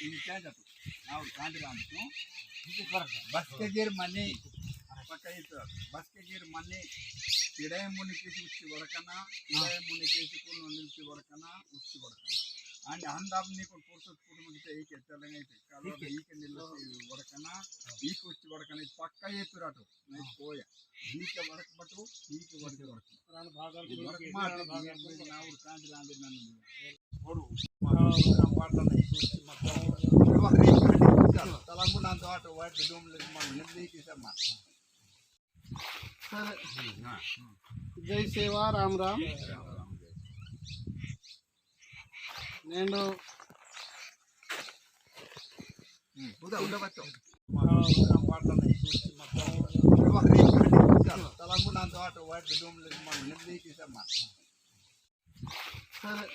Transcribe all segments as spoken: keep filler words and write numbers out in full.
इंचा जातो। और कांड राम तो बस के गिर मने पकाई तो बस के गिर मने पिड़ाई मुनि किसी उच्ची वड़कना, पिड़ाई मुनि किसी को निल्ची वड़कना, उच्ची वड़कना। And हम दाब ने को पुरुष कुटुंब की एक चलेंगे, कालो एक निल्ची वड़कना, एक उच्ची वड़कना, पक्का ये तुराटो। नहीं कोया। ठीक है, वड़क बटो, ठीक है, वड़क बटो। प्राण भागल ये वड़क मार दे, ये नावर कांड लांदे नन। बोलो। हाँ, वड़क मार दे, नहीं सोच मत। वड़क रे, चल, तलांगु नांदो आटो, वाइट डूम ले, मन, नहीं की सब मार। सर, जय सेवा, राम राम। नेंडो हम्म, उदा, उदा बच्चो। तलांगु नांदो आटो, वाइट डूम ले, मन, नहीं की सब मार। सर,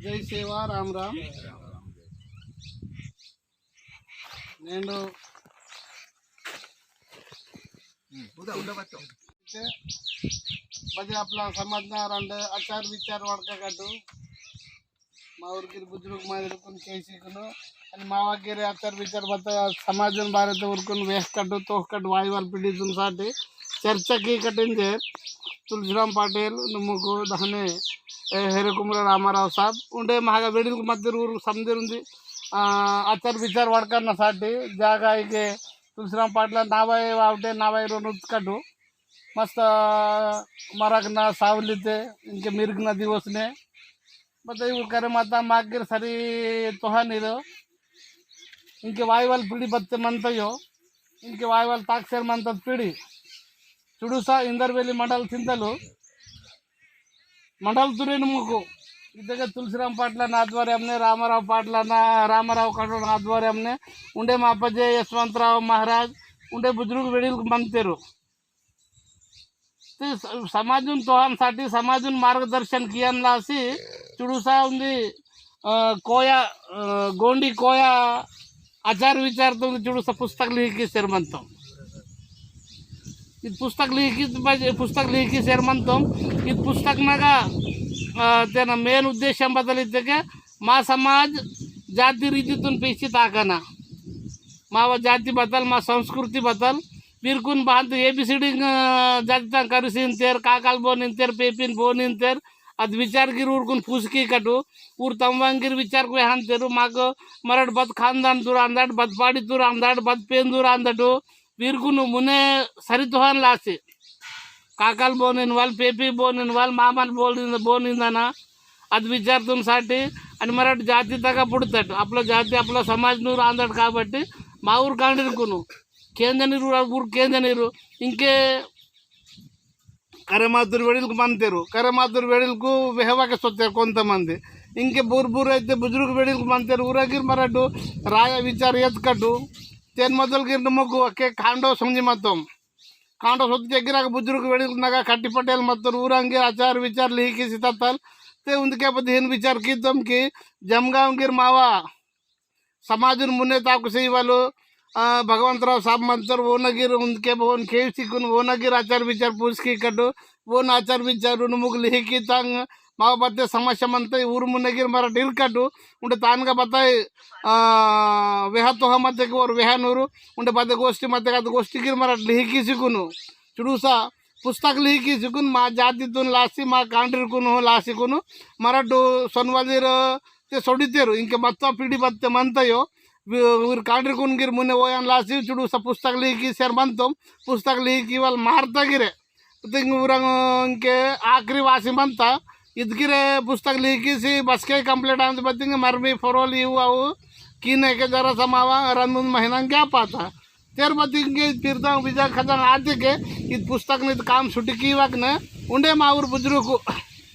जय सेवा, राम राम। नेंडो हम्म, उदा, उदा बच्चो। बजे आपला समाज ना रंड आचार विचार वड़का काटू। मा उरकिर बुजुर्ग मायदर कुन केसी कुनो। अनि मा वगैरे आचार विचार बता समाजन बारे तो उरकुन वेह काटू, तोह काटू, वाईवाल पीढ़ी तुन साटे चर्चा की कटिन जे तुलसीराम पाटिल, नुमुकु दहने, ए, हेरे कुमरा रामाराव साहब, उंडे महागा वेडिल मध्य रूर समझे उंदी, आ, आचार विचार वड़का ना साटे जागा इके तुलसीराम पाटला नावाई वावटे नावाई रोन उत्कटु। मस्त मरकना सावलीते, इंके मिरगना दिवसने। बता इवु करे माता मागिर सरी तोहानी दो। इंके वाईवाल पीढ़ी बत्ते मनता यो। इंके वाईवाल ताकसेर मनता पीढ़ी। चुड़ूसा इंदरवेली मंडल थिंदलु। मंडल तुरेन मुको। इदगे तुलसीराम पाटला ना आध्वर्यमने, रामाराव पाटला ना, रामाराव कटोन आध्वर्यमने, उंडे मापजे यशवंतराव महाराज, उंडे बुजुर्ग वेडिल मंतेरु। ते स-, समाजुन तोहान साठी समाजुन मार्गदर्शन कियान लासी, चुड़ूसा उंदी, अ, कोया, अ, गोंडी कोया आचार विचार तो चुड़ूसा पुस्तक लिखी सेरमंतम। इत पुस्तक लिखी, पुस्तक लिखी सेरमंतम। इत पुस्तक नगा, अ, तेना मेन उद्देश्य बदल इत्तेके मा समाज जाति रीति तुन पीछे ताकना। मावा जाति बतल, मा संस्कृति बतल, वीरकुन बांत एबीसीडी, अ, जाति तां करुसिन तेर, काकाल बोनिन तेर, पेपिन बोनिन तेर, अद विचार गिर उरकुन फुसकी कटु, उर तमवांगिर विचार को हान तेरु, माग मरड बद खानदान तुर आंदड, बद पाड़ी तुर आंदड, बद पेंदुर आंदडु, वीरकुनु मुने सरितोहान लासी। काकाल बोनिन वाल, पेपी बोनिन वाल, मामन बोनिन, बोनिन दना। अद विचार तुन साटी, अनि मराठ जाति तगा पुड़तट। अपला जाति, अपला समाज नूर आंदट काबट्टी, मा ऊर कांडिरकुनु। केंजनीरु, ऊर केंजनीरु। इंके करेमातुर वेड़िलकु मंतेरु। करेमातुर वेड़िलकु वेहवाके सोत्तेरु कोंतमंदी। इंके बूर बूर अइते बुजुर्ग वेड़िलकु मंतेरु। ऊरगिर मराठु राया विचार एतकटु। तेन मदल गिर नमोगु अके कांडो समझी मतम। कांडो सोत के गिराक बुजुर्ग वेड़िल नगा खट्टी पटेल मत्तोर ऊरंगे आचार विचार लिहिकी सितातल। ते उंदके पदिहिन विचार कीतम की जमगांव गिर मावा समाजुन मुने ताकु सेई वालो, अ, भगवंतराव साहब मत्तोर वो नगिर उंदके भवन केव सिकुन वो नगिर आचार विचार पूछ की कटो, वो न आचार विचार उन मुग लिहिकी तंग मावा बत्ते समस्या मंता ऊर मुने गिर मरा डिर कटो, उंडे तानगा बताए, अ, वेहा तोहा मत्तेके और वेहा नूरु, उंडे बदे गोष्ठी मत्तेके अद गोष्ठी गिर मराठ लिहिकी सिकुनु। चुड़ूसा पुस्तक लिहिकी सिकुन मा जाति तुन लासी, मा कांड्रिरकुन हो लासी कुनु। मराठु सोनवालीर ते सोडितेरु, इंके मत्ता पीढ़ी बत्ते मंतयो। वी-, वीर कांड्रिरकुन गिर मुने ओयान लासी, चुड़ूसा पुस्तक लिहिकी सेर मंतोम, पुस्तक लिहिकी वाल मारता गिरे। तिंग उरंग इंके आखिरी वासी मंता, इदगिरे पुस्तक लिहिकी सी बसके complete आंद बतिंग मरमी फरोल इउ आउ, कीने के जरा समावा रंदुन महीना क्या पाता। तेर बतिंग के फिरता विजा खतंग आते के, इद पुस्तक नित काम छुट्टी की वक ने, उंडे मावर बुजुर्ग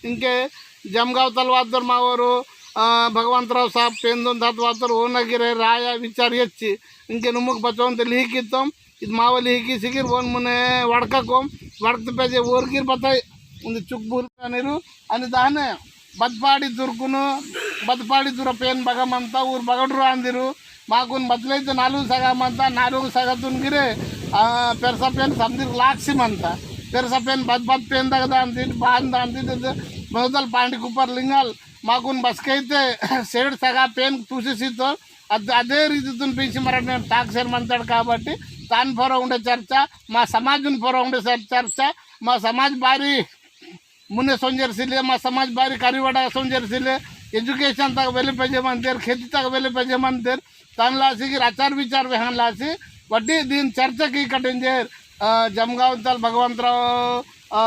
इंके जमगांव तलवादर मावर, अ, भगवंतराव साहब पेंदोन धात वातर ओना गिरे राया विचार यच्ची, इंके नुमुक बचोन ते लिहिकी तोम, इद मावली ही किसी गिर वोन मुने वड़का कोम, वड़कते पेजे वोर गिर बताई, उन्दी चुक बुर अनिरु, अनि दाने, बदपाड़ी दुर्गुनु, बदपाड़ी दुर पेन बगा मंता, ऊर बगडुर आंदिरु, माकुन बदले ते नालू सगा मंता, नालू सगा तुन गिरे, आ, पेरसा पेन समदिर लाक्सी मंता, पेरसा पेन बद बद पेन दग दान दिन, बान दान दिन, ते, ते, मोदल पांडी कुपर लिंगाल, माकुन बसकैते सेड सगा पेन तूसी सीतोर। अद-, अदे रीतितुन पीसी मरड नेन ताकसेर मंतड़ काबट्टी तान पोरो उंडे चर्चा, मा समाजुन पोरो उंडे सर चर्चा, मा समाज बारी मुने सोंजेर सिले, मा समाज बारी कारीवाड़ा सोंजेर सिले, education तक वेले पेजे मंतेर, खेती तक वेले पेजे मंतेर, तान लासी की आचार विचार वेहान लासी, वड्डी दिन चर्चा की कटिंजेर, अ, जमगांव तल भगवंतराव, अ,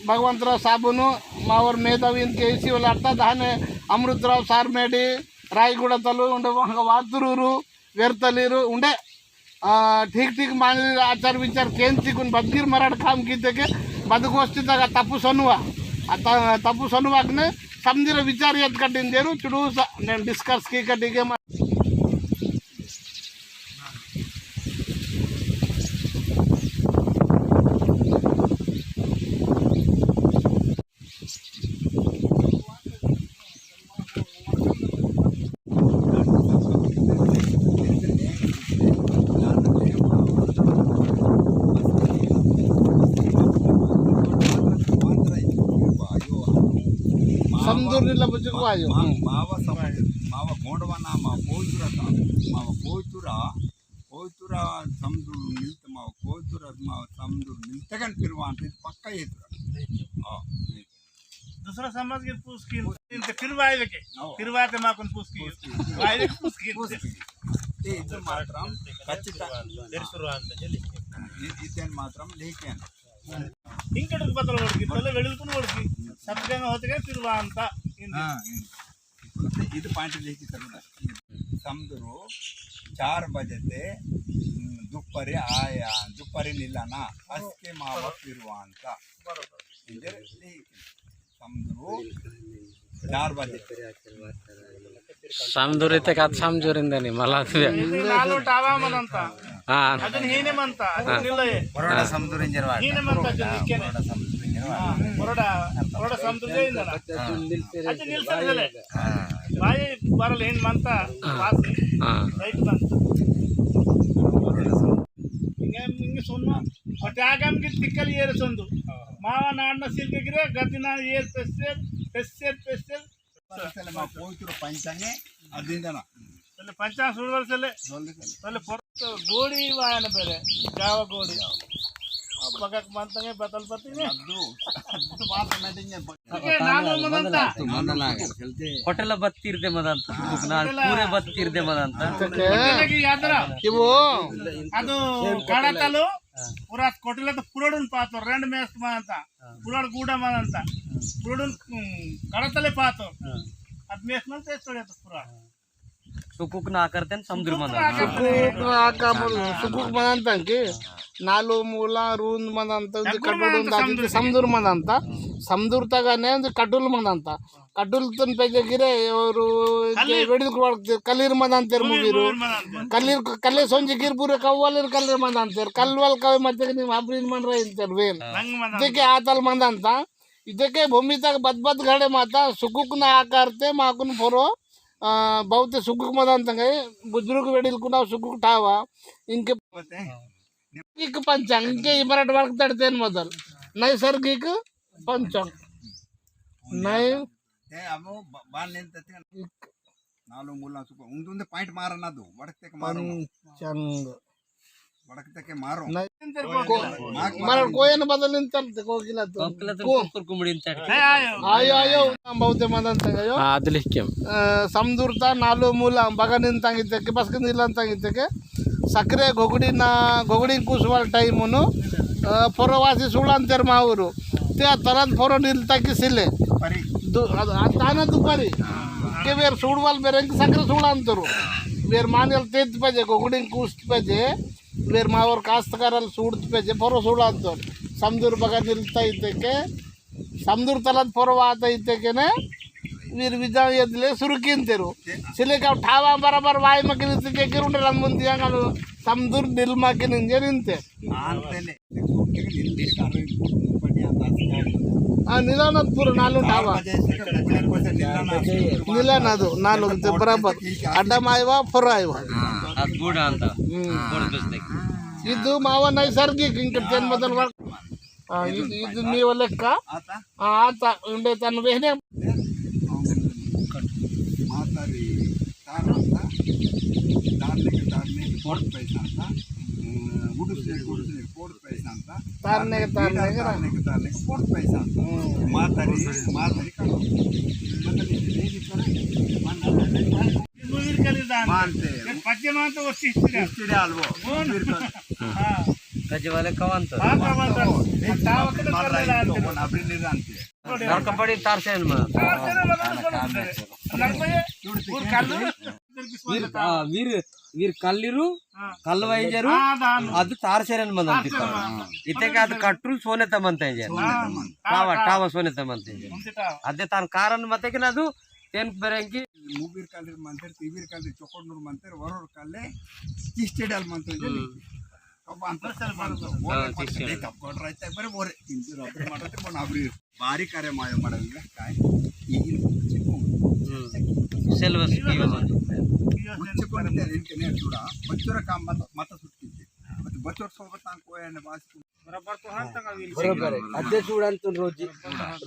भगवंतराव साबुनु, मावर मेधावी इनके इसी वाला अट्टा दहाने अमृतराव सारमेडी, रायगुड़ा तलु, उंडे वहां वातुरूरू, वेरतलीरू, उंडे, अ, ठीक ठीक मानली आचार विचार केन चिकुन बदगीर मराठ काम कीते के बद गोष्ठी तक तपु सनुवा, अ, त-, तपु सनुवा अग्ने समझिर विचार यत कटिंजेरू, चुड़ू सा, ने discuss की कटिंगे मा- समदूर नीला बुजुर्ग आयो। मा-, मावा सम-, मावा गोंडवाना, मावा कोयतुरा का, मावा कोयतुरा, कोयतुरा समदूर मिलते, मावा कोयतुरा, मावा समदूर मिलते कन फिर वहाँ पे पक्का ये तुरा। हाँ, ये। दूसरा समाज के पूछ की, इनके फिर वाई के, हाँ। फिर वाई ते माकुन पूछ की, पूछ की। वाई के पूछ की। पूछ की। ते इधर मात्रम खच्चित। तेरे शुरुआत में चलिए। इ-, इधर मात्रम लेकिन इंकट बतल वड़की, तले वेड़िल कुन वड़की, सत्गंगा होते गए फिर वहाँ अंता, इन हाँ, इन। इद point लेके चलना। समदुरु चार बजे ते, हम्म, दुपहरी आया, दुपहरी निलाना, असके मावा फिरवानता। बरोबर। इधर ले समदुरु चार बजे। समदुरु इते कात समझोरिंदनी, मला तुया। इते नालो टावा मनंता। हाँ। अजून हीने मनता, अजून हाँ। निलये। बरोडा हाँ। समदुरु इंजरवाड। हीने मनता, अजून निक्केने। बरोडा समदुरु इंजरवाड। हाँ, बरोडा, बरोडा समदुरु इंजरवाड। हाँ। अच्छा, निल्सन दिले। हाँ। भाई, बारल हेन मनता, हाँ। वासी। हाँ। राइट मनता। इंगे, इंगे सोना, पटागम की तिक्कल येर सोंदु। मावा नाडना सिल्के गिरे, गतिना येर पेसेर, पेसेर, पेसेर। पहले मा कोयतुर पंचांगे, अदिंदना। पहले पंचांग सुड़वल सेले। सुड़वल सेले। पहले पर-, तो गोड़ी वायन बेरे, जावा गोड़ी। अब बगक मंतंगे बतल पति ने। अद्दु, अद्दु बात meeting है। ओके, नालो मदंता। मंदना, मंदना, चलते। होटल बत्तीर दे मदंता। हाँ। ना, होटल पूरे बत्तीर दे मदंता। हाँ। ओके। होटल की यात्रा। कि वो? अदु कड़तलो, हाँ। पूरा होटल तो पुरडुन पातो, रेंड मेस मदंता। हाँ। पुरड गूडा मदंता। हाँ। पुरडुन, हम्म, कड़तले पातो। हाँ। अद मेस मदंता थोड़े तो पूरा। हाँ। सुकुक ना करते न समुद्र सुकुक मंदान। ना करते न। सुकुक ना का बोल, हाँ। सुकुक मंदान के। नालो मूला रूंद मंदान तो, नगुर कटुल मंदान तो दादी तो समुद्र। समुद्र मंदान ता। समुद्र तगा ने तो कटुल मंदान ता। कटुल तन पे जे गिरे और कलीर। वेडिल को वड़क कलीर मंदान तेर मुगीरो। मुगीर मंदान तेर। कलीर, कले सोंजी गिर पूरे कव्वालेर कलीर मंदान तेर। कलवाल कवे मत के नी मापरीन मन रहे तेर वेन। हाँ। नंग मंदान देखे तेर। आतल मंदान ता। इदेके भूमि तक बद बद घड़े माता सुकुक ना आकार ते माकुन फोरो, अ, बहुत सुकुक मदान तंगे, बुजुर्ग वेडिल कुना सुकुक ठावा, इनके पते हैं। इक पंचांग, इनके इमरट वर्क तड़तेन मदल। नैसर्गिक पंचांग। नय- ते अब ब-, बाल लेन तते इक नालो मूला सुकुक, उन तुंदे point मारना दो, वड़क तक मारो। पंचांग। वड़कते के मारो। नहीं। को-, मारो। मरण कोई न बदल इन चलते कोकिला तो। कोकिला तो को-, कुकुर कुमड़ी इन चढ़। नहीं आयो। आयो, आयो, हम बहुत मदन तंग आयो। हाँ, अदलिक्यम। अ, समदूरता नालो मूला बगन इन तंग इते के, बस के नीलन तंग इते के, सक्रे घोगड़ी ना, घोगड़ी कुसवाल time उनु, अ, फोरो वासी सुड़ान तेर मावरू। ते तरन फोरो नील तक सिले। परी। दु-, अ, अ, ताना दुपारी। के वेर सुड़वाल बेरेंग सक्रे सुड़ान तरू। वेर मानेल तेत बजे, घोगड़ी कुस बजे, वेर मावर कास्तकारल सूडत पेजे पोरो सूडांतोर। समदूर बगा निलता इतेके, समदूर तलत पोरो वाता इतेकेने, वीर विजा यदले सुरु किंतेरु। सिले का ठावा बराबर वाई मकिन इतेके गिरुंडे रंगुन दियांगल समदूर निल मकिन इंजेर इंते। आ, निलानद पूरा नालू ठावा। निलानद, नालू ते बराबर। अड्डा मायवा, पोरो आयवा। हाँ, अद बूढ़ा अंता। हम्म। बूढ़ बस देख। इदु मावा नैसर्गिक इंक तेन बदल वर-, हाँ, इदु, इदु मीवा लेक्का। आता? हाँ, आता, उंडे तन वेहने। कोड पैसा अंता, उडुसने, उडुसने कोड पैसा अंता, तारने के, तारने के, तारने के, तारने के कोड पैसा अंता। मातारी, मातारी का मानते। पद्य मानते वो sixty sixty डाल वो। हाँ। गजवाले कवन तो? हाँ, कवन तो। वो तावत तो कर ले। नरकपड़ी तारसेन मा। तारसेन मा, तारसेन मा। वीर, आ, वीर, वीर कल्लिरु, हाँ। कल्वाइजरु, हाँ, दान। अद तारसेन मंदन तारसेन तिता। मंदन। इत्तेके अद कट्टुल सोनेत मंता इंजेर। हाँ, टावा, हाँ। टावा सोनेत मंता इंजेर। उनके टावा। अदे तान कारण मते कि ना अदु तेन बेरेंकी। मुबीर कल्लिर मंतेर, तीबीर कल्लिर, चोकोडनूर मंतेर, वरोर कल्ले, चिस्टेडल मंतेर। हम्म। कब अंतर बस, बस, बस। हाँ, चिस्टेडल। कब कोड रहता है, पर वो रे, किंतु रबर मारते मन अबरी। बारी करे मायो मड़ल काय, ईगिल उच्चको। हम्म। सेल्वस कियो। उच्चको ने इनके ने चूड़ा, बच्चों रा काम मत, मत सुटकी। बच्चों सोबत तांग कोया ने बास। बराबर तो हर तक अभी बराबर है। अद्दे चूड़ा तो रोजी,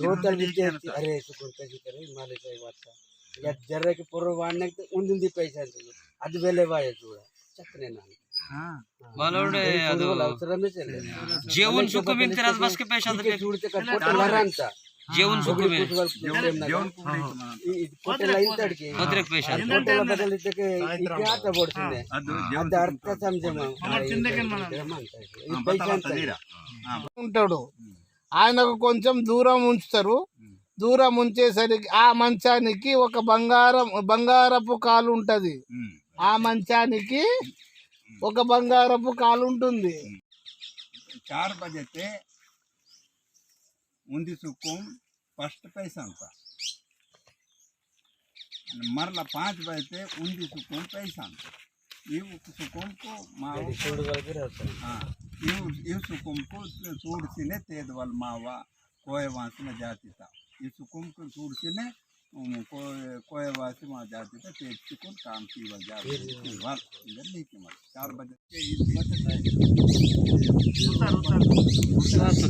रोता लिखे, अरे, सुकुन कैसे करे, माले से बात था। या जर्रे के पोरो वाणने तो उन दिन दी पैसा दे। अद वेले वाये चूड़ा, चकने ना। हाँ। मालूम है, अदु अवसरमे चले। जेवण सुकुम इंतेर बस के पैसा दे। चूड़ ते कट कोट लरांता। जेवण सुकुम। जेवण, जेवण कुकड़े तो मानता। कोट लाइन तड़के। कोतरे पैसा। कोट बदल इतके इतिहास बोर्ड ने। अदु अर्थ समझे मा। हमारे चिंदे के मानता। पैसा अंता। हाँ। उंटाडो। हम्म। आयनकु कोंचेम दूरं उंचुतारु। हम्म। दूरं उंचेसरिकि आ मंचानिकि ओक बंगारं, बंगारपु कालु उंटदि। हम्म। आ मंचानिकि हम्म। ओक बंगारपु कालु उंटुंदि। हम्म। चार बजेते उंदी सुकुम first पैसा अंता। मरला पाँच बजेते उंदी सुकुम पैसा अंता। इव सुकुम को मावा। हाँ, इव, इव सुकुम को सूड़सिने तेदवल मावा, कोय वासना जाति ता। इव सुकुम को सूड़सिने, उम, कोय, कोय वासी मा जाति ता, तेज सुकुम काम कीवल जाति, कीवल। इधर नहीं कीवल। चार बजे।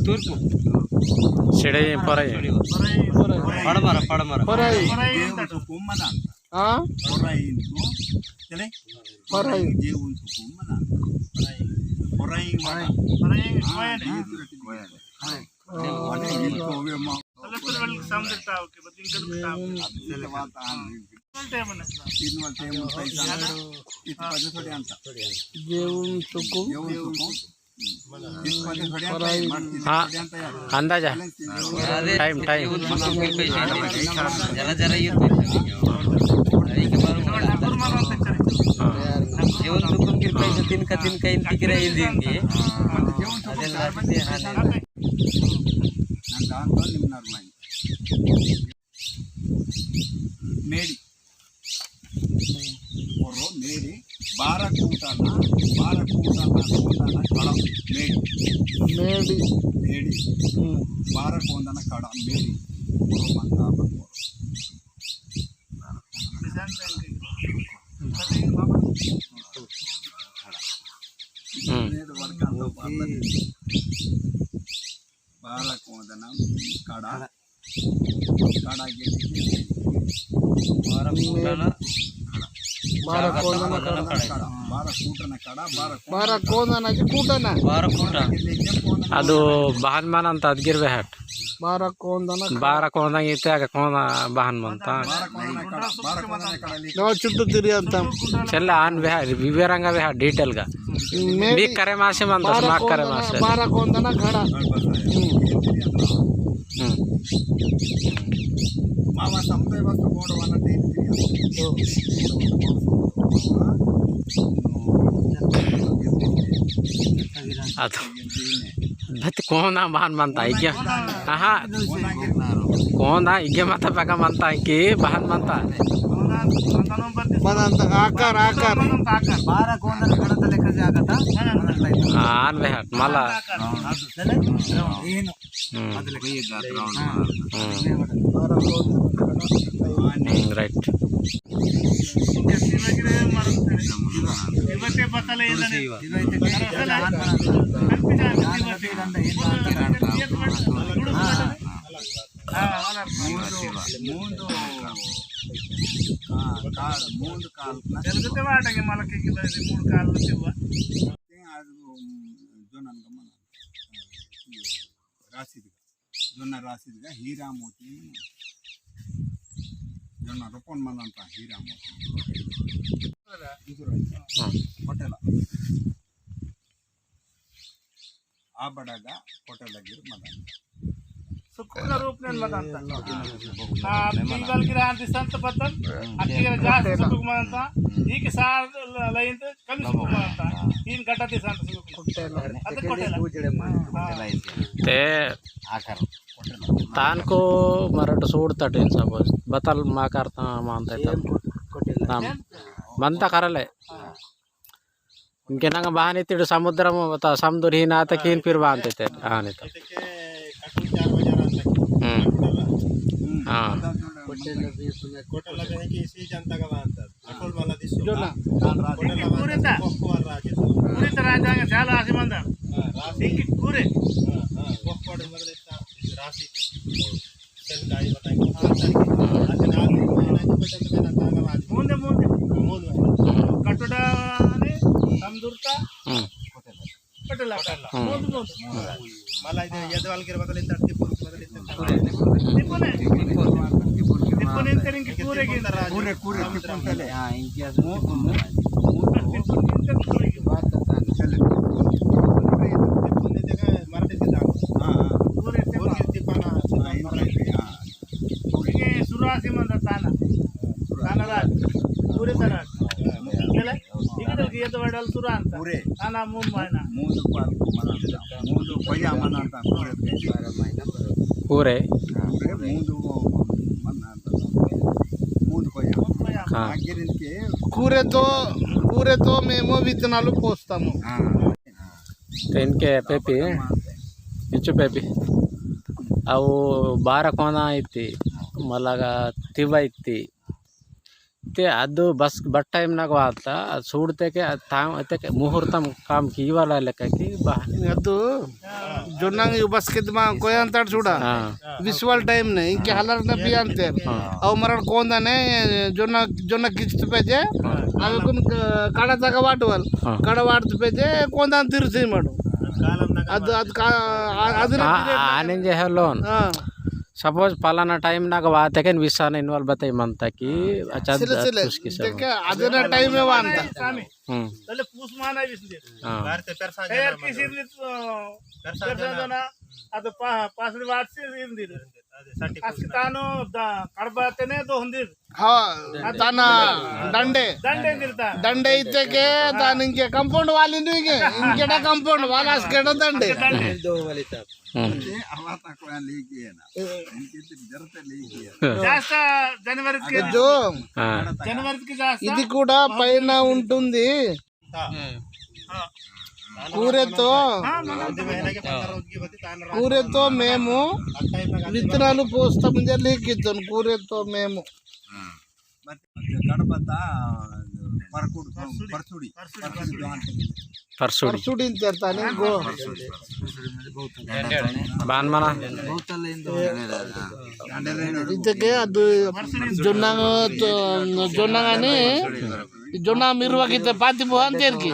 तूर्पु। सिड़े पराई। पड़मर, पड़मर। पराई। हाँ? पराई इनको, चले? पराई। पराई। पराई। पराई। हाँ, ये तो रखी। हाँ। अरे, इनको वे माँ। तीन वाले टेम पैसा। इत पजे थोड़े अंता। जेवण सुकुम। जेवण सुकुम। हाँ, अंदाजा। Time, time. जरा, जरा ये पैसा। हाँ। जेवण सुकुम की पैसा तिनका, तिनका इंती किरा इंती। अदेल रास्ते हाने। मेड़ी। पोरो मेड़ी, बारा कोंदना, बारा कोंदना, कोंदना कड़ा, मेड़ी। मेड़ी। मेड़ी। हम्म। बारा कोंदना कड़ा, मेड़ी। पोरो मंता पोरो। हम्म। मेड़ वड़का तो बारा। बारा कोंदना कड़ा। कड़ा के बारा कोंदना। बारा कोंदना कड़ा। कड़ा। बारा कोंदना कड़ा, बारा कोंदना। बारा कोंदना की कोंदना। बारा कोंदना। अदु बहन मान अंता अदगिर वेहट। बारा कोंदना कड़ा। बारा कोंदना इते आगे कोंदना बहन मनता। बारा कोंदना कड़ा, बारा कोंदना कड़ा लिख। नो चुट्टू तिरियंता। चल आन वेहट, विवरंगा वेहट, detail गा। मेड़ी। मी करे मासे मनता, बारा माक करे कोंदना, मासे। बारा कोंदना कड़ा। हम्म। हम्म। मावा समते वस्तु बोर्ड वाला टेम दिया। अतो। बत कोंदना बहन मनता, इगे। आहा। कोंदना इगे मता पका मनता, इगे बहन मनता। मनंता आकार, आकार। बारा कोंदना कड़ा तले कर जागता। आन वेहट, मला। हम्म। हम्म। हम्म, right। हाँ, मूंदु, मूंदु, हाँ, काल, मूंदु काल ना तेलुगुते वाटंगे मलके की बजे मूंदु काल ना तिवा। ते आज, उम, जोनन का मन, राशिद का, जोना राशिद का हीरा मोती, जोना रोपन मनंता हीरा मोती। हाँ। होटल। आ बड़ागा होटल गिर मदन। सुक्कुन रूप नेन मदन ता। आ, पीवल गिर आन दिसंत बतन, अक्की गिर जास्त सुक्कुन मदन ता, ई के सार ल-, लाइन ते कम सुक्कुन मदन ता। तीन घंटा दिसंत सुक्कुन। अत कोटेला। हाँ। ते तानको मरट सूड तटेन suppose, बतल मा करता मानते तब। ताम। मनता करले। हाँ। इनके नंग बहानी तिड़ समुद्रम बता, समुद्र ही ना तक इन फिर बांधते थे, हाँ, नहीं तो। हम्म। हाँ। कोटला बे की सी जनता का बांधता। अटोल वाला दिसो। जोना। कोटला पूरे ता। कोकवाल राजे। पूरे ता राजा के चाल आसी मंदा। हाँ, रासी। पूरे। हाँ, हाँ, कोकवाल मतलब इतना रासी। चल, काय बताएं? हाँ। अच्छा, आज महीना की बचत में ना ताना राज। मूंदे, मूंदे। मूंदे। कटोड़ा ने समदुरता। हम्म। कटोला। हम्म। मूंदे, मूंदे। मला इधर यदवाल के बदले इधर टिप्पो के बदले इधर। टिप्पो ने। टिप्पो ने तेरे इनके पूरे के। पूरे, पूरे टिप्पो तले। हाँ, इनके मू-, मू-, टिप्पो के अंदर पूरे के। बात करता है। चले। टिप्पो ने देखा, मराठी के दाम। हाँ, हाँ। पूरे टिप्पो। पूरे टिप्पो ना। हाँ, हाँ। इनके सुरासी मंदा ताना। ताना राज। पूरे तरह। चले? इकडे येत वडल सुरांत। पूरे। ताना मून मायना। मून पार मनांता। मून कोया मनांता। पूरे। पूरे। पूरे मून मनांता। मून कोया। हाँ। आगे इनके। पूरे तो, पूरे तो मेमो वित्तनालु पोस्तामु। हाँ। तेनके पेपी, इंचु पेपी। अवु बारा कोना इत्ती, मलगा तिवा इत्ती। ते अदु बस बट टाइम नग वाता, सूड़ते के ताम, ते के मुहूर्तम काम की वाला लेका की बहाने। अदु जोन्नांग यु बस के दिमा कोयंताड़ सूड़ा। हाँ। विसुवल टाइम ने, इंके हलर न पियांतेर। हाँ। अव मरण कोंदा ने, जोन्ना, जोन्ना किस्त पे जे, हाँ। अवे कुन क-, काड़ा तक वाटवल। हाँ। काड़ा वाटत पे जे, कोंदा तिरसी मड़ो। अद, अद का, आ, अद ना आ, पीरियड ना आने जे है लोन। हाँ। सपोज पलाना टाइम ना वाते केन विसा ने इनवल बताई मनता कि हाँ। अच्छा, सिले, सिले। तुसकी सब। देखे, अदना टाइम में वांता। हम्म। तले पूस माना विसंदे। हाँ। बार ते पेरसा तयार जना किसी मनो। ने तो पेरसा पेरसा जना। जना, अद पा-, पासली वाट से इंदिर। अदे साटी पूस ना। अस्कतानो दा-, कड़बातेने दो हंदिर। हाँ, अद ताना दंडे। दंडे इंदिर ता। दंडे इत्ते के हाँ। तान इंके कंपाउंड वाली नहीं के, इंके ना कंपाउंड वाला अस्के ना दंडे। दंडे। दो वाली ता। हम्म। ते आवाता कोया लेके है ना। इनके तो जरूरत है लेके है। जास्ता जनवरी के अगर जो हाँ। जनवरी के जास्ता इदी कूडा पैना उंटुंदी। हाँ। हाँ। कूरेतो, हाँ, मना कूरेतो मेमु वित्तनालु पोस्ता मुंजे लेकितोन कूरेतो मेमु। हाँ। मत, मत कड़पता, परकुड़, परसुड़ी। परसुड़ी। परसुड़ी। परसुड़ी। परसुड़ी तेरताने गो। बान मना। इतके अदु जोन्नांग तो, जोन्नांग ने, जोन्नांग मिरुवा किते पाती बुहान तेर की।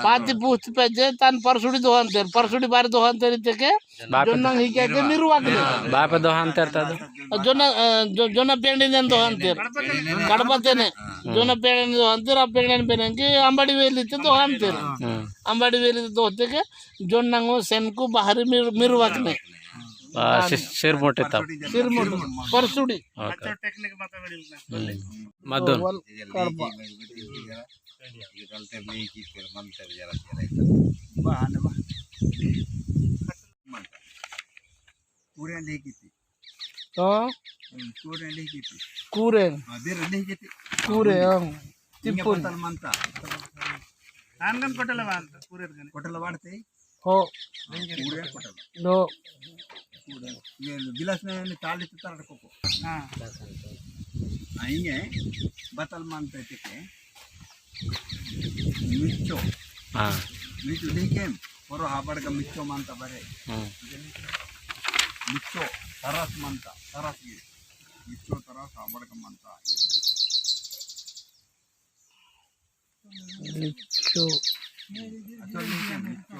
पाती बुहत पे जे तान परसुड़ी दोहान तेर, परसुड़ी बार दोहान तेर इतके। बाप जोन्नांग ही क्या के मिरुवा के। बाप दोहान तेर ता। जोना, अ, जो-, जोना पेंडी ने दोहांतेर। कड़पते ने। जोना पेंडी ने दोहांतेर, आ पेंडी ने पेंडी के अंबाड़ी वेली ते दोहांतेर। हम्म। अंबाड़ी वेली ते दोहते के जोन्नांगो सेनको बाहरी मिर-, मिरुवाक ने। आ, सि-, सिरमोटे तब। सिरमोटे। परसुड़ी। ओके। हम्म। मदन। वल कड़पा। पूरे लेकिति। तो? हम्म, पूरे लेकिति। पूरे। हाँ, देर लेकिति। पूरे, हाँ। इंगे तिप्पुन। बतल मंता। आनंद कोटला वांता, पूरे गने। कोटला वाड़ते? हो। पूरे कोटला। दो। पूरे। ये गिलास में ताली तो तार को। हाँ। हाँ, इंगे बतल मंता टिके। मिच्चो। हाँ। मिच्चो देखें, परो हाबड़ का मिच्चो मानता बरे। हम्म। मिच्चो तरस मंता, तरस गिरे। मिच्चो तरस आबड़क मंता। मिच्चो। अच्छा, मिच्चो,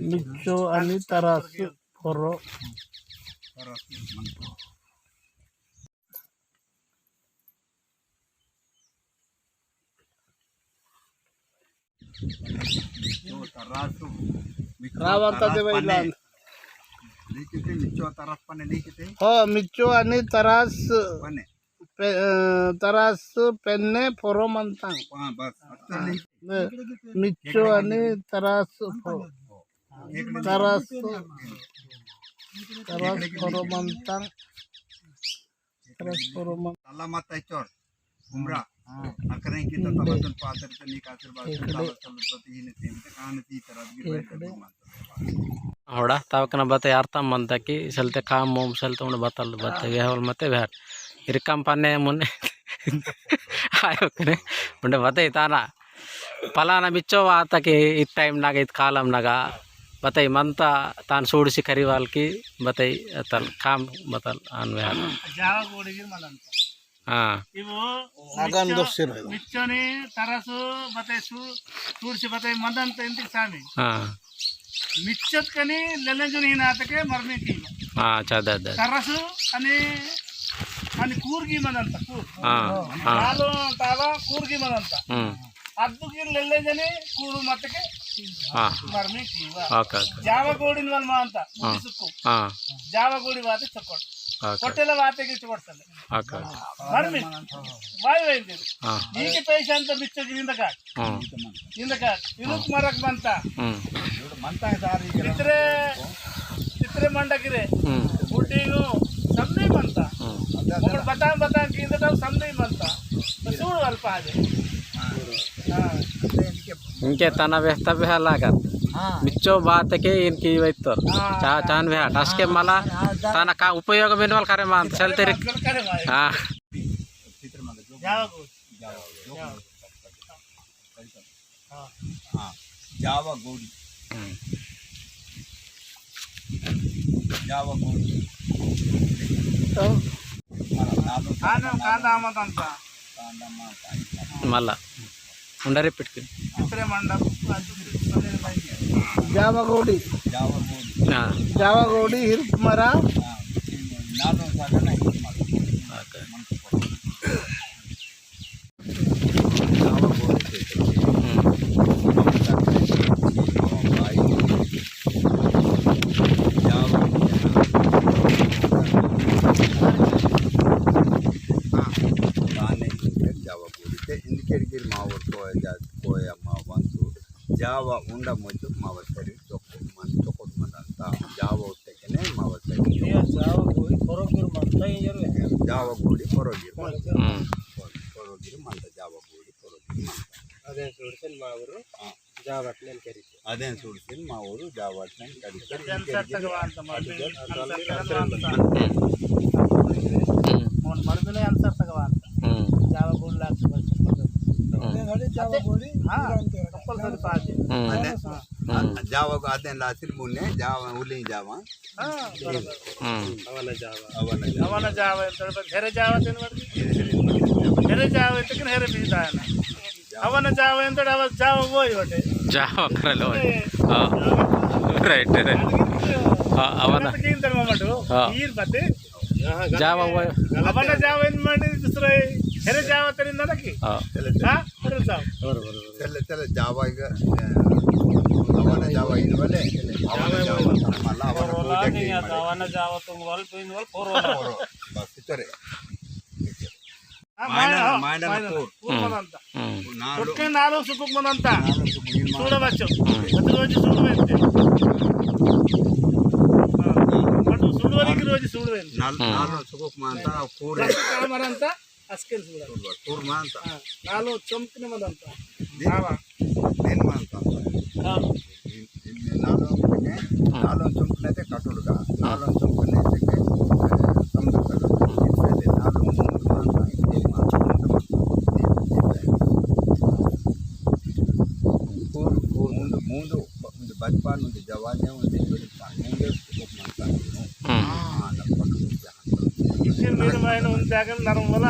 मिच्चो। मिच्चो अनि तरस पोरो। तरस मंता। मिच्चो तरस, मिच्चो रावण तरस तदे पने। वैलान। लिखिते मिच्चो तरस पने लिखिते। हो, मिच्चो अनि तरस पने। पे-, अ, तरस पेन्ने पोरो मंतांग। हाँ, बस, अत्ता लिख। ने, मिच्चो अनि तरस पो-, एक तरस, तरस पोरो मंतांग। तरस पोरो मंतांग। ताला मत आइचोर, उमरा। हाँ। अकरे की तो तबतन पात्र तो निकासर बात एक तो दे। ताला चलत पति ही नहीं थे, तो कहानी थी तरह की एक बात दे। तो मानता। होड़ा, तावकना बते यार तम मनता कि सलते काम मोम सलते उन्हें बतल बते, हाँ। वेहवल मते वेहट। इरकम पन्ने मुन्ने। आयो कने, उन्हें बते इताना। पलाना मिच्चो वाता कि इत time नगा, इत कालम नगा, बताई मंता तान सूड़सी करीवाल की, बताई अतल काम बतल आन वेहल। जावा गोड़ी गिर मदंता। हाँ। इवो अगन मिच्चो, दोस्ती रहे। मिच्चोनी तरसु बताई सू-, सूड़सी बताई मदंता इंती सामी। हाँ। मिच्चत कनी लेलेंजुन ही नातके मरमी की। हाँ, अच्छा, दा, दा। तरसु अनि, अनि कूर्गी मदंता, कूर। हाँ, हाँ। तालो, ताला कूर्गी मदंता। हम्म। अद्दुकी लेल्ले जने कूरु मत्तके हाँ। मरमी कीवा। Okay, okay. जावा गोड़िन वाल मानता, हाँ। बुद्धि सुक्कु। हाँ। जावा गोड़ी वाते चोकोट। ओके। कोटेला वाते के चोकोट सले। ओके। मरमी। वाई वाई दे। हाँ। नीके पैसा अंत मिच्चो गिर इंदका। हाँ। इंदका। इनुक हाँ। मरक मंता। हम्म। मंता है सारी के इतरे, इतरे मंडा गिरे। हम्म। बुड्डिंगो, समदी मंता। हम्म। मोकड़ बतांग बतांग की इंदका समदी मंता। तो सूड़ वाल पाजे। हाँ। इंके तना वेहता वेहा लागत। हाँ। मिच्चो बात के इनकी वैतोर। हाँ। चा-, चान वेहा, टसके हाँ, मला हाँ, हाँ, तना का उपयोग मेनवाल करे मान, चलते रे। करे मान। हाँ। जाओ, जाओ। हाँ। हाँ। जावा गोड़ी। हम्म। जावा गोड़ी। तो? मला नालो आने कांदा मत अंता। कांदा मत अंता। मला। उंडा repeat कर। इतरे मंडप। जावा गोड़ी। जावा गोड़ी। हाँ। जावा गोड़ी हिरक मरा। हाँ। नालो सागना हिरक मरा। ओके। जावा उंडा मोचो मावा शरीर चोको मन, चोकोट मन अंता। जावा उठ्ठे कने मावा शरीर चोको। जावा गोड़ी परोगिर मंता। हम्म। परोगिर मंता, जावा गोड़ी परोगिर मंता। अदेन सूड़सिन मावोर हाँ। जावटनेन करिते। अदेन सूड़सिन मावोर जावटनेन करिते। अदेन सर्तक वांता मर्दे। अदेन सर्तक वांता। हम्म। मोन मर्दे ने अन सर्तक वांता। हम्म। जावा गोड़ी लागते बस। हम्म। अरे जावा गोड़ी हाँ। कंपलसरी पाजे। हम्म। अने हाँ। हम्म। जावा को अदेन लासिर मुने जावा उली जावा। हाँ, बराबर। हम्म। अवना जावा। अवना जावा। अवना जावा, इत्तड़ पर हेरे जावा तेन वर्दी। हेरे जावा, इत्तड़ हेरे भी दायना। अवना जावा, इत्तड़ अवना जावा वोई वटे। जावा करलो। ए, हाँ। जावा। Right, right। हाँ, अवना। तो किंतर ममटो, हाँ। ईर बते। जावा वोई। अवना जावा इन माने दूसरा है। हेरे जावा तेरे ना की। हाँ। हाँ, हेरे जावा। बरोबर, बरोबर। चले, चले, जावा इगा, ए, अवना जावा इनवाले, अवना जावा, मला अवना पूजा के इनवाले। अवना जावा तुम वाल, तुम वाल, पोरो। पोरो, बस इतरे। हाँ, मायना, मायना, मायना मायना, कूर। कूर हम्म। मनंता। हम्म। नालो। चोटके नालो सुकुक मनंता। नालो सुकुक मनंता। सूड़ा बच्चो। हम्म। अतु रोजी सूड़ वेंते। हाँ। अतु सूड़ वाली की रोजी सूड़ वेंते। नाल-, हम्म। नालो सुकुक मनंता, कूर। बस काम मनंता। अस्केल सूड़ा। सूड़ा, सूड़ मानता। हाँ, नालो चमकने मदंता। दिन, जावा। दिन मानता। हाँ। दिन, दिन में नालो चमकने, हाँ। नालो चमकने ते कटुड़गा। हाँ। नालो चमकने ते के, ए, समुद्र तक। हाँ। इसलिए नालो चमकने मानता, दिन मानता, दिन, दिन, दिन। उंदु, उंदु बचपन, उंदु जवानी, उंदु बचपन, उंदु सुख मंता। हम्म। हाँ, ना पकड़ जान। इसी मेरे मायने उन जागन नरम वाला।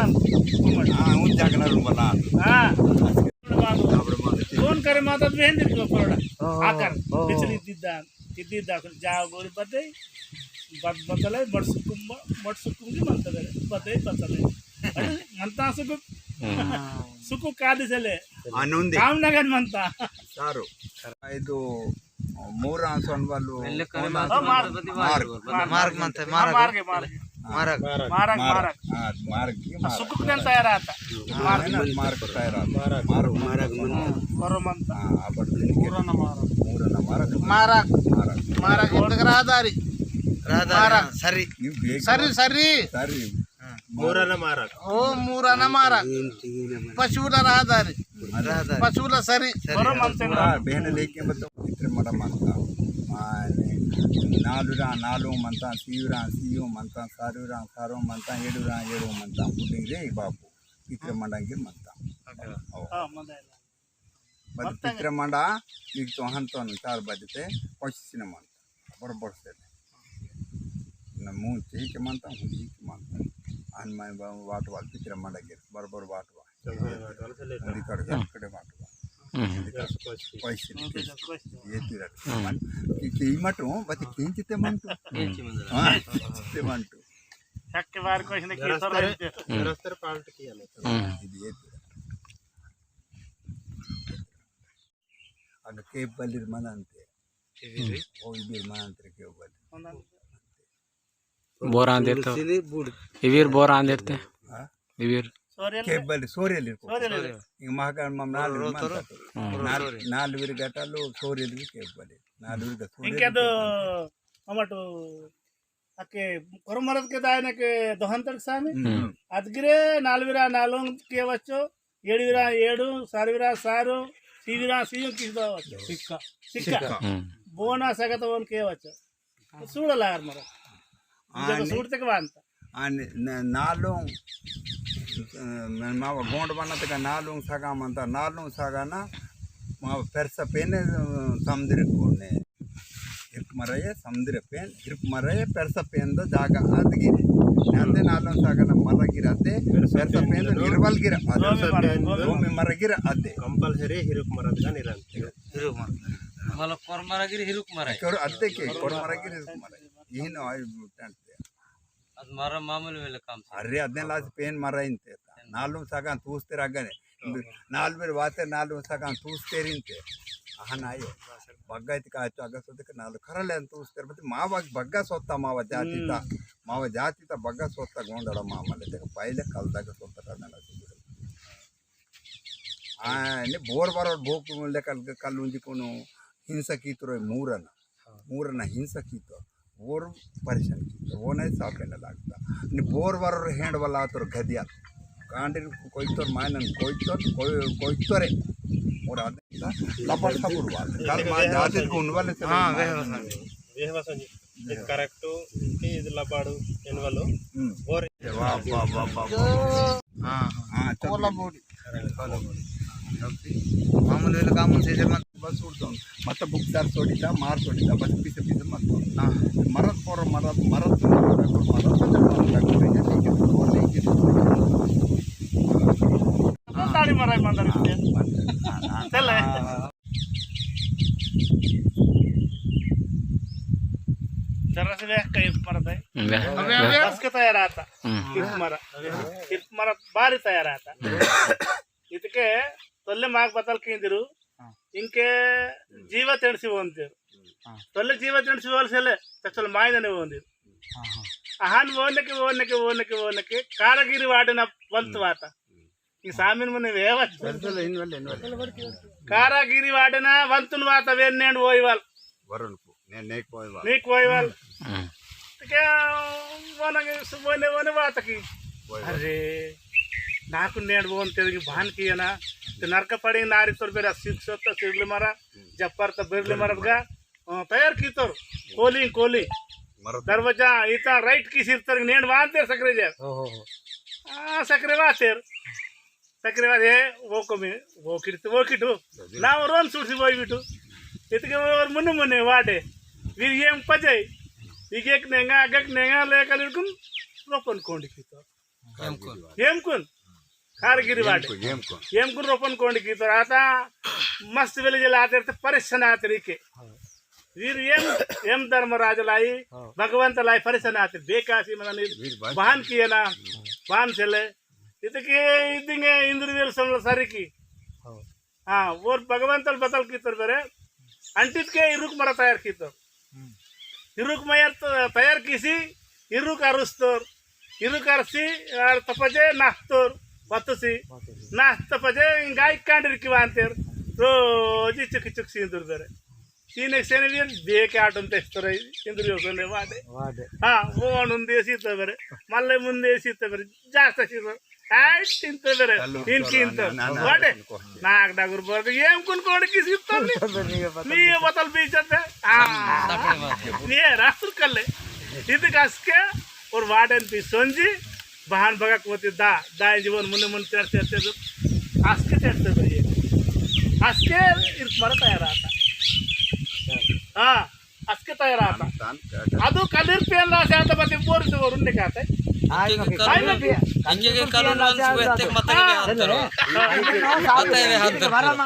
हाँ, उन जागन नरम वाला। हाँ। फोन करे माता तो बहन देखो परोड़ा। हाँ, आकर, हाँ। बिचली दीदा, दीदा, फिर जाओ गोरी बदे, बद बतले, बड़ सुकुम, बड़ सुकुम की मंता करे, बदे बतले। अरे, मंता सुकुम। हम्म। सुकुम कादी चले। आनंदी। काम नगन मंता। सारो। आइदो मूर आंसोन वालु वेल्ले करे कोन मार्ग, आंसोन मार्ग। मार्ग। मार्ग। मार्ग मंते, हाँ, मार्ग। मार्ग, मार्ग। हाँ। मार्ग, मार्ग। मार्ग। हाँ, मार्ग की मार्ग। सुकुक देन तैयार आता। हाँ, मार्ग। है ना, मार्ग तैयार आता। मार्ग। मार्ग। मार्ग मंते। हाँ, करो मंता। हाँ, आप मूरन मार्ग। मूरन मार्ग। मार्ग। मार्ग। मार्ग इंतक रहदारी। रहदारी, हाँ, सरी। सरी, सरी। सरी। हाँ। मूरन मार्ग। ओ मूरन मार्ग। पशुला रहदारी। रहदारी। पशुला सरी। सरी। बरो मनते पूरा ना। बहन लेके मतलब पितृ मंडा मंता। माने नालुरा नालु मंता, सीयुरा सीयु मंता, सारुरा सारो मंता, एडुरा एडु मंता। पुडिंग रे बापू। पितृ मंडा के मंता। अच्छा। ओ। हाँ, मंता है। बद पितृ मंडा, निक तो हंतोन चार बजते, पश्चिम मंता। बरोबर से। न मुंह चेही के मानता, हुंदी के मानता। अन मैं बा-, वाट वाल पितरे मांडा गिर, बरोबर वाट वाल। चल, चल, चल, चल, चल। हुंदी कड़ गया, हम्म। कड़े वाट वाल। हम्म। हुंदी कड़ कोई सी। कोई सी, हम्म, कोई सी। ये तीरा। हम्म। मन, कि, कि मटो, बस किंचिते मंटो। हम्म। हाँ, किंचिते मंटो। शक के बार कोई ने की रस्ते, हम्म। रस्ते पाल्ट किया ले। हम्म। ये तीरा। अन केप बलिर मनंते। हम्म। ओ इबिर मनंते केप बलिर। बोरान देते। सिनी बुड़। इबिर बोरान देते। हाँ? इबिर। केप बलिर, सोरेलिर को। सोरेलिर। इंग महाकाल मम नाल रो-, रो-, मनता। हम्म। नाल, नाल वीर गटालो सोरेलिर केप बलिर। नाल वीर गटालो इंके दो, अमटो अके कोरमरद के दायने के दोहंतर सामी। हम्म। अदगिरे नालवीरा नालों के वच्चो, एड़वीरा एड़ू, सारवीरा सारू, सीवीरा सीयू किस दो वच्चो। सिक्का। सिक्का। सिक्का। हम्म। बोना सगत वोन के वच्चो। सूड़ा लार मरा। आ जब ने-, सूड़ तक बांधता। आ ने-, न-, नालों, अ, मावा गोंड बना तक नालों सगा मंता, नालों सगा ना, मावा पेरसा पेने, अ, समदिर कोने। हिरक मरये समुद्र पेन, हिरक मरये पेरसा पेन दो जागा आद गिरे। न्याते नालों सागना मर्रा गिराते, पेरसा पेन दो निर्बल गिरा आदे। पेरसा पेन दो। दो में मर्रा गिरा आदे। Compulsory हिरक मरद का निरंतर। हिरक मरद। मतलब कोर मर्रा गिरे हिरक मरये। कोर आदे के, कोर मर्रा गिरे हिरक मरये। यही ना आई टेंट पे। अद मर्रा मामूली वेले काम से। अरे, अदने लास पेन मर्रा इंते। नालों सागन तूस्ते रगने। नाल बेर वाते नालों सागन तूस्ते रिंते। अहन आयो। बग्गा इतका आचो अगा सोते के नालों खरले तूस्ते बते मावा बग्गा सोता मावा जाति ता। हम्म। मावा जाति ता बग्गा सोता गोंडड़ा मामले ते पहले कल दगा सोता करना ना। आ, ने बोर बार बोक लेकर कल उंजी कोनो हिंसा की तरह मूरना। हाँ। मूरना हिंसा की तो, वोर परेशान की तो, वो नहीं साफ करने लगता। नि बोर वर हेंड वाला तोर गदिया। कांडे कोई तोर मायनन कोई तोर, कोई, कोई तोरे। और आदमी का लपड़ सबुर वाल। कल मा जाते को उन वाले से हाँ, मायनन। वेहवा संजी। वेहवा संजी। इद correct, इद लबाड़ू, एन वालो। हम्म। बोर। वाह, वाह, वाह, वाह, वाह। हाँ, हाँ। हाँ, चल। कोला बोड़ी। मामूली वेले काम से जब बस उड़तो। मत बुकदार सोड़ीता, मार सोड़ीता, बस पीछे पीछे मत। हाँ। मरत पोर मरत, मरत पोर मरत, मरत पोर मरत। ताड़ी मराई मंदर के। चले। जरा से देख कहीं मरत है। अबे, अबे। बस के तैयार आता। हम्म। किरक मरा। किरक मरा बारी तैयार आता। इतके तोल्ले माग बतल कींदिरु। हाँ। इंके जीव तेंडसी वोंदिरु। हाँ। तोल्ले जीव तेंडसी वोल सेले, तचल मायनने वोंदिरु। हाँ, हाँ। अहन वोनके, वोनके, वोनके, वोनके, कारागिरी वाडना वंत वाता। हम्म। ई सामिन मुने वेवच। बस, बस, इन वाले, इन वाले। कारागिरी वाडना वंतुन वाता वेन्नेंड वोईवाल। वरुण को। ने, नेक वोईवाल। नेक वोईवाल। हम्म। तो क्या वनगे सुबह ने वने बात की। वोईवाल। अरे, नाकु नेड बोन तेरे की भान किया ना। तो नरक पड़े नारी तोर बेरा सिर सत्ता सिरले मारा, हम्म। जप्पर तो बिरले मारा का, अ, तैयार की तोर, कोलिंग, कोलिंग। मरद। दरवाजा, इता राइट की सिर तर नेड बांध तेर सकरे जे। हो, हो, हो। आ, सकरे बात तेर। तकरे बाद हे, वो कमी, वो किट, वो किट हो। जल्दी। ना, वो रोन सूट सी वही बिटू। इतके और मुन्ने मुन्ने वाडे। वीर येम पजे। इगेक नेंगा, अगेक नेंगा ले कलिर कुन रोपन कोंडी कीतोर। येम कुन। येम कुन। कारगिरी वाडे। येम कुन, येम कुन। येम कुन रोपन कोंडी कीतोर। आता मस्त वेले जेला आतेर ते परेशान आतेर इके। वीर येम, येम धर्मराज लाई, हाँ। भगवंत लाई परेशान आतेर। बेकासी मना वीर भाई। बहान किए ना, बहान सेले। इतके इदिंगे इंद्रवीर समला सरी की। हाँ। हाँ, वो भगवंतल बतल कीतोर बेरे। अंटित के इरुक मरा तैयार कीतोर। हम्म। इरुक मयर त-, तैयार किसी, इरुक अरुस्तोर। इरुक अरसी, अर तपजे नास्तोर, वतसी। वतसी। नास्त तपजे गाय कांडर की वांतेर। रोजी चुकी चुक सिंदूर बेरे। तीन एक सेने भी बेके आटम तेस्तोर, इंद्रियो सोने वाडे। वाडे। हाँ, वो अनुन देसी तो बेरे। मल्ले मुन देसी तो बेरे। जास्त सी तो। आई चिंता बेरे, चलो, इन चलो, चिंता। ना, ना, ना, वाटे? उनको। नाक डागुर बोल के, येम कुन कोड किसी तो नहीं। नहीं, ये बोतल पी जाते। हाँ। ये रासुल कर ले। इधर कस के, और वार्डन पी सोंजी, बहान भगा कोती दा, दा जीवन मुने मुन चर्चा चर्चा, आस्के चर्चा करिए। आस्के इर्क मरता है राता। हाँ। अस्के तैयार आता। तान, तान, तान। अदु कलिर पेन लासे आता बते बोर से वरुण ने कहते। आई इंगे मके के कानून, आई मके। इंगे के कानून पेन लासे वंश वेहते आता। मत हाँ। के हाथ करो। हाँ। मत के हाथ करो।